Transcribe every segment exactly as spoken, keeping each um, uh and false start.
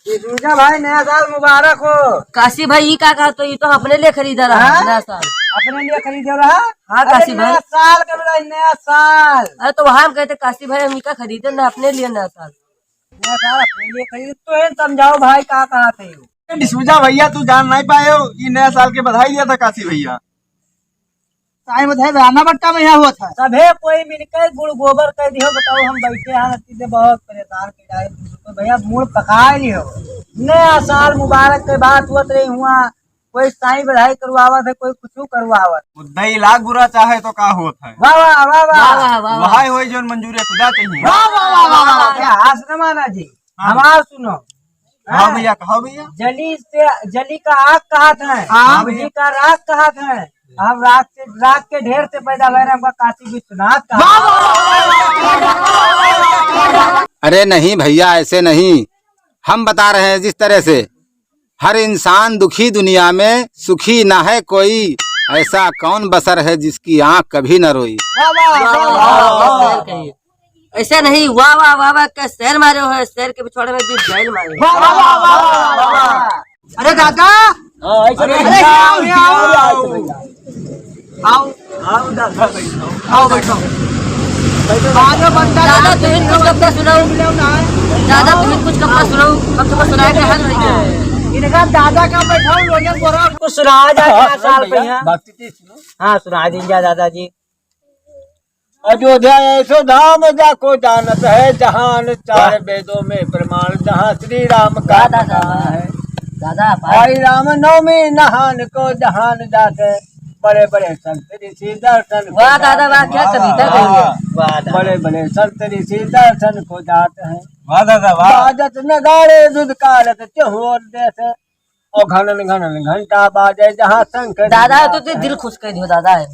डिसूजा भाई, नया साल मुबारक हो। काशी भाई, ई का कहत हो? ई तो अपने लिए खरीदा रहा हाँ? नया साल। अपने लिए खरीदा रहा? हाँ, अरे, काशी भाई। नया साल के बोला, नया साल। अरे, तो वहाँ हम कहते, काशी भाई, हम ई का खरीदे ना, अपने लिए नया साल। नया साल अपने लिए खरीदे, तो ये समझाओ भाई, का कहत है? डिसूजा भैया, तू जान नहीं पाए हो, ई नया साल के बधाई दिया था काशी भैया। साईं बधाई बयाना बट्टा में यहाँ होत है। सभे कोई मिलकर गुड़ गोबर कर दियो, बताओ, हम बैठे हैं, नती से बहुत परेशान कर जाए। तो भैया, मूड़ पकाए लियो। नया साल मुबारक के बात होत रही हुआ, कोई साईं बधाई करवावत है, कोई कुछ करवावत। मुद्दई लाख बुरा चाहे तो का होत है? वाह, वाह, वाह, वाह। वाह, वाह, वाह, वाह। वहाई होई जौन मंजूरी खुदा चाहिए। वाह, वाह, वाह, वाह, वाह। क्या हाथ न माना जी। हाँ। हमार सुनो। हाँ हाँ। भैया, कहो भैया। जली से, जली का आग कहत है, हाँ। बिजली का राग कहत है। हम राग से, राग के ढेर से पैदा भय, हमका काशी विश्वनाथ कहा। वाह, वाह, वाह, वाह, वाह। अरे नहीं भैया, ऐसे नहीं, हम बता रहे हैं जिस तरह से हर इंसान दुखी दुनिया में सुखी ना है कोई, ऐसा कौन बसर है जिसकी आंख कभी न रोई। वाह, वाह, वाह, वाह, वाह, वाह। वाह। ऐसे नहीं, वाह, वाह, वाह, वाह, का शेर मारे हो, शेर के पिछवाड़े में भी बैल मारे। वाह, वाह, वाह, वाह, वाह, वाह। अरे दादा, हाँ, ऐसे अरे नहीं। यहाँ आओ, यहाँ आओ। आओ, आओ दादा, बैठो। आओ, बैठो। बैठो, बाजो बंदा दादा, दादा। तुम कुछ कविता सुनाओ। दादा, तुम कुछ कविता सुनाओ। अब तुमको सुनाए के हाल नहीं है। इनका दादा का बैठाओ, लोगन बोला, कुछ सुनाया जाए, हाँ, नया साल पे भैया। यहाँ। भक्ति की सुनो। हाँ, सुना दीजिए दादाजी। अयोध्या ऐसो धाम जाको जानत है जहान, चार वाह। वेदों में प्रमाण जहाँ श्री राम का वाह दादा, नाम है। दादा, वाह। आई राम नवमी नहान को जहान जात है, बड़े बड़े संत ऋषि दर्शन को वाह जात दादा, वाह, है। क्या कविता वाह, कही है। वाह। वाह दादा। बड़े बड़े संत ऋषि दर्शन को जात है। वाह दादा, वाह। बाजत नगाड़े धुधकारत चहुओर देश है। और घनन घनन घंटा बाजे जहाँ शंख दादा, बजाते तो ते हैं। दिल खुश कर दियो दादा है।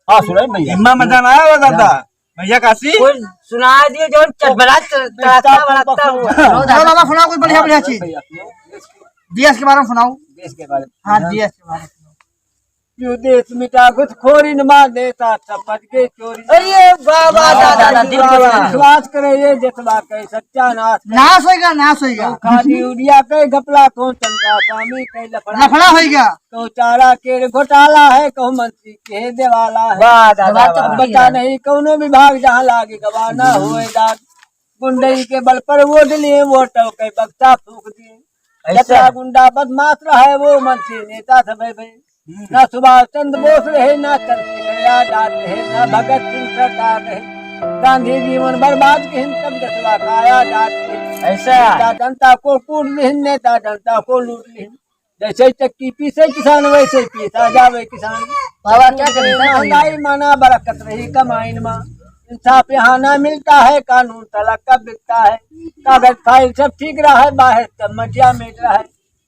हाँ, सुनाई भैया। हिम्मा मजा ना आया दादा। भैया काशी। कोई सुना दियो जो चटबड़ा, तड़कता, भड़कता हो। सुनाओ दादा, सुनाओ कुछ बढ़िया, बढ़िया चीज। भैया, देश के बारे में सुनाओ। देश के बारे में। हाँ, हाँ। देश के बारे में सुनाओ। जो देश मिटा घुसखोरी न मार देता, सब बच गए चोरी। अरे वाह, वाह, वाह, दादा, दादा, दिल वाह, खुश वाह। कर दियो। विश्वास करे ये जतवा के सत्यानाश करे। नाश होइगा, नाश होइगा। खाली उड़िया के घपला कौन चंदा स्वामी के लफड़ा। लफड़ा होइगा। तो चारा के घोटाला है, कहूँ मंत्री के देवाला है। वाह, दादा, वाह। बचा नहीं कौनो विभाग जहाँ लागे गवाना होए दाग। गुंडई के बल पर वोट लिए, वोट के बक्सा फूंक दिए। ऐसा? जतरा गुंडा बदमाश रहे, वो मंत्री नेता सब है भाई। हम्म। ना सुभाष चंद्र बोस रहे, ना चंद्रशेखर आजाद रहे, ना भगत सिंह सरदार रहे। गांधी जीवन बर्बाद किहिन, तब देशवा का आजाद किहिन। ऐसा? जनता, जनता को कूट लिहिन, नेता जनता को लूट लिहिन। जैसे चक्की पीसे किसान, वैसे पीसा जावे किसान। बाबा, क्या कविता कही? महंगाई माना बरकत रही कमाइन मा। इंसाफ यहाँ ना मिलता है, कानून तलक का बिकता है। कागज फाइल सब ठीक रहा है, बाहर सब मटिया मिट रहा है।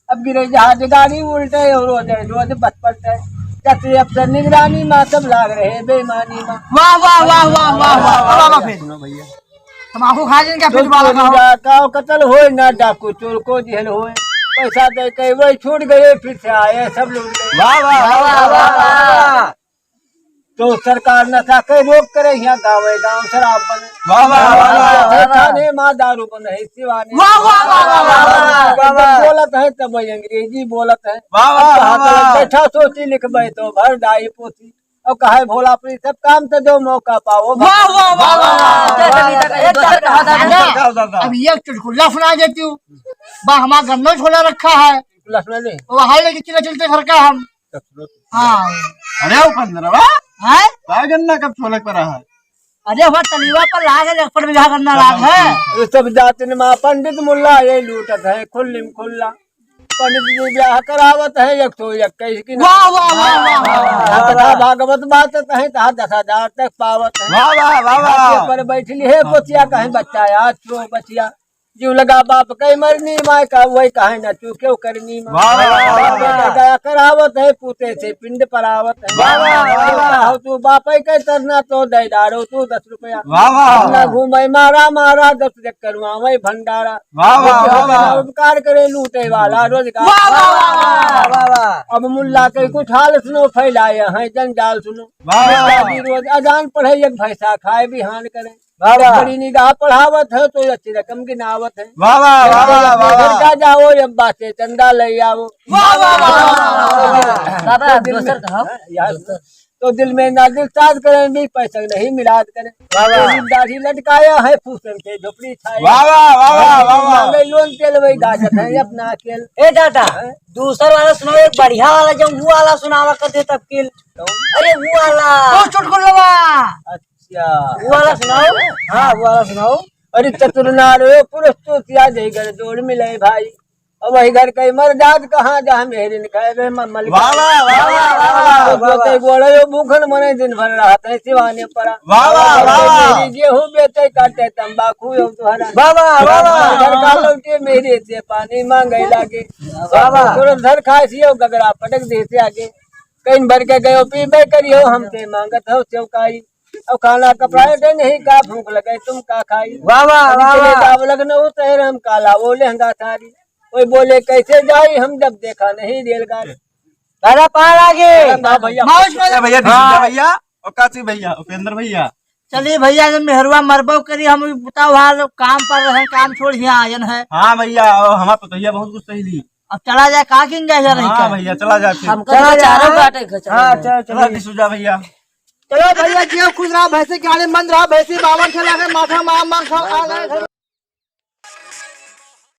अब गिरे जहाज गाड़ी उल्टे और रोज है, रोज बस पलटे। जैसे अफसर निगरानी मा सब लाग रहे बेईमानी मा। वाह, वाह, वाह, वाह, वाह, वाह, वाह, वाह, वाह। फिर सुनो भैया। तमाकू खा लेंगे, फिर तो दोबारा चोरी खाओ। डाका कत्ल होए ना, डाकू चोर को जेल होए। पैसा दे के वही छूट गए, फिर से आए सब लूट गए। वाह, वाह, वाह, वाह, वाह, वाह। तो सरकार नशा के रोक करे, यहाँ गाँवे गाँव शराब बने। वाह, वाह, वाह, वाह, वाह, वाह। थाने माँ दारू बने, सिवाने। वाह, वाह, वाह, वाह, वाह, वाह, वाह। एकदम बोलत है तब वही अंग्रेजी बोलत है। वाह, वाह, वाह, वाह। बैठा सोची लिखबे तो भर दाई पोती। और कहे भोला प्रीत सब काम से दो मौका पाओ। वाह, वाह, वाह, वाह, वाह। वाह, वाह, वाह। एक बात कहा दादा। दादा, दादा। अब ये चुटकुला सुना देती हूँ। बा, हमारा गन्ना छोला रखा है। चुटकुला सुना दे। वो हाल लेके चले चलते घर का हम। हाँ। अरे वो पंद्रहवा? हैं? का गन्ना कब छोलक पर रहा है? अरे, वहाँ तलीवा पर लाग है, एक पर बीघा गन्ना लाग है। ये सब जातिन मा पंडित मुल्ला ये लूटत है खुल्लिम खुल्ला। पंडित जी ब्याह करावत है, एक सौ इक्कीस की वाह, वाह, वाह, वाह, वाह, वाह। कथा भागवत बाँटत है, तहाँ दस हजार तक पावत है। वाह, वाह, वाह, वाह। घाटे पर बैठली है, पोतिया कहे बच्चा यार, क्यों बचिया? जीव लगा बाप कई मरनी, माय का वही कहे ना तू क्यों करनी, माँ। वाह, वाह, वाह, वाह। बेटा दया करावत है, पूते से पिंड परावत है। वाह, वाह, वाह, वाह। कहो तू बाप है के तरना तो दे डारो तू दस रुपया। वाह, वाह, ना वाह। घूमे मारा मारा, दस चक्कर वहाँ वही भंडारा। वाह, वाह, वाह, वाह। उपकार करे लूटे वाला रोजगार। वाह, वाह, वाह, वाह, वाह, वाह। अब मुल्ला के कुछ हाल सुनो, फैलाए हैं जंजाल सुनो। वाह, वाह, वाह। रोज अजान पढ़े, एक भैंसा खाए बिहान करे। वाह, वाह। बड़ी निगाह पढ़ावत है तो अच्छी रकम गिनावत है। वाह, वाह, वाह, वाह, वाह, वाह। घर का जाओ, अब्बा से चंदा ले आओ। वाह, वाह, वाह, वाह, वाह। बाबा, तो दिल दोसर में, कहो। हाँ, यार, तो दिल में ना दिल साथ करें भी, पैसा नहीं मिलाद करें। वाह, वाह। तो दाढ़ी लटकाया है, फूसन के झोपड़ी छाया। वाह, वाह, वाह, वाह, वाह, वाह। ले लोन तेल वही गाजत है अपना अकेल। ए दादा, हैं? दूसर वाला सुनाओ, एक बढ़िया वाला, जो वो वाला सुनावा कर दे तब के। अरे वो वाला। ओ चुटकुलवा। अच्छा। वो वाला सुनाओ। हाँ, वो वाला सुनाओ। अरे चतुर नार हो पुरुष तो किया जाई घर जोड़ मिले भाई। अब वही घर कई मर जात कहाँ जा मेहरिन खाए बे म-, मलिक। वाह, वाह, वाह, वाह, वाह, वाह। तो बेटे गोड़े यो भूखन मने दिन भर रहत है सिवाने पड़ा। वाह, वाह, वाह, वाह। मेरी गेहूं बेचे काटे तंबाकू यो तुहरा। वाह, वाह, वाह, वाह। घर का लौटे मेरे से पानी मांगे लागे। वाह, वाह। तुरंत धर खाए सियो गगरा पटक देते आगे। कहीं भर के गयो पीबे करियो हमसे मांगत हो चौकाई। अब खाना कपड़ा के नहीं का भूख लगे तुम का खाई। वाह, वाह, अभी वाह, चले वाह। जाओ लखनऊ शहर हम काला वो लहंगा साड़ी। कोई बोले कैसे जाई हम जब देखा नहीं रेलगाड़ी। दादा पार आगे। हाँ भैया। मौज मौज। भैया, हाँ। डिसूजा भैया, और काशी भैया, उपेंद्र भैया। चलिए भैया, जब मेहरुआ मरबो करी, हम बताओ हाल, काम पर रहे, काम छोड़ यहाँ आयन है। हाँ भैया, और हमार पतोहिया बहुत गुस्सा ही ली। अब चला जाए, का किन जाए यार, हाँ क्या? भैया, चला जाए फिर। हमको चला तो जाए। चारों काटे के चला हाँ, जाए। चलो, चलो, चलो। डिसूजा भैया। चलो भैया, जियो खुश रहा, भैंसी के आने बंद रहा, भैंसी बावन खेला के माथा मार मार खा आ गए।